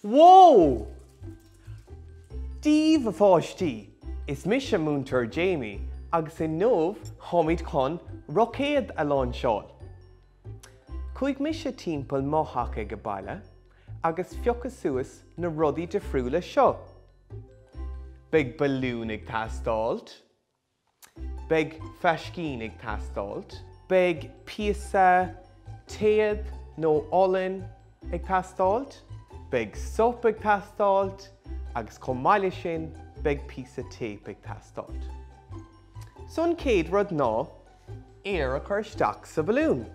Whoa! Dia daoibh a pháistí! Is mise Múinteoir Jamie agus inniu táimid chun roicéad a láinseáil. Chuaigh mise timpeall mo theach ag baile agus phiocadh suas na rudaí difriúla seo. Beidh balún ag teastáilt. Beidh fáiscín ag teastáilt. Beidh píosa téad nó olann ag teastáilt. Beidh sop ag teastáilt agus chomh maith leis sin beidh píosa téip ag teastáilt. So an chéad rud ná aer a chur isteach sa bhalún.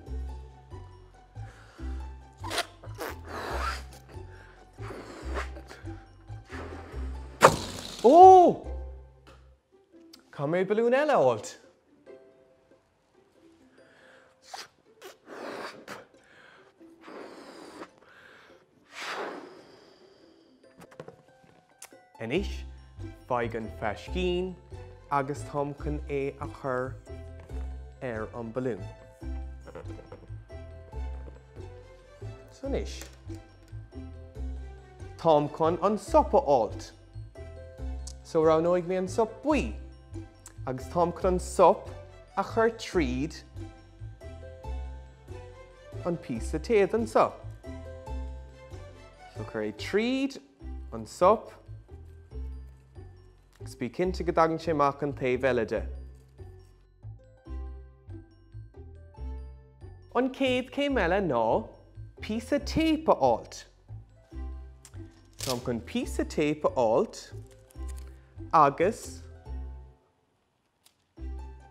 Ó! Caithfidh mé balún eile a fháilt. Anois, faigh an fáiscín agus táim chun é a chur ar an balún. So anois, táim chun an sop a fháilt. So roghnóidh mé an sop buí agus táim chun an sop a chur tríd an píosa téad anseo. So cuir é tríd an sop agus bí cinnte go dtagann sé amach an taobh eile de. An chéad chéim eile ná píosa téip a fháilt. Táim chun píosa téip a fháilt agus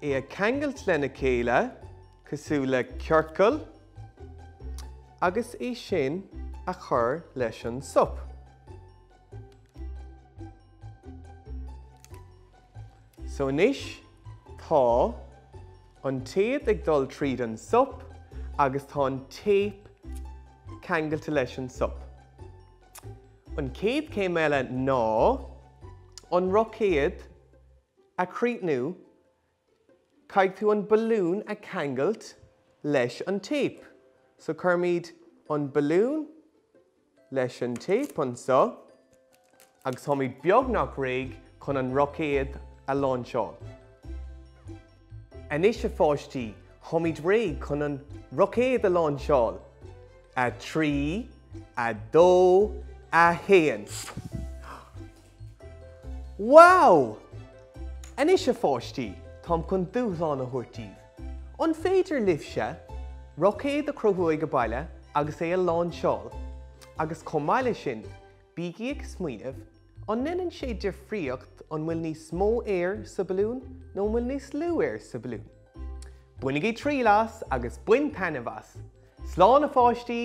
é a cheangailt lena chéile cosúil le ciorcal agus é sin a chur leis an sop. So anois tá an téad ag dul tríd an sop agus tá an téip ceangailte leis an sop. An chéad chéim eile ná an roicéad a chríochnú, caithfidh tú an balún a cheangailt leis an téip. So cuirimid an balún leis an téip anseo agus táimid beagnach réidh chun an roicéad a láinseáil. Anois a pháistí, táimid réidh chun an roicéad a láinseáil. 3, 2, 1. Wow! Anois a pháistí, táim chun dúshlán a thabhairt daoibh. An féidir libhse roicéad a chruthú ag baile agus é a láinseáil? Agus chomh maith leis sin, bígí ag smaoineamh, an ndéanann sé difríocht an bhfuil níos mó aeir sa balún nó an bhfuil níos lú aeir sa balún? Bainigí triail as agus bain taitneamh as! Slán a pháistí!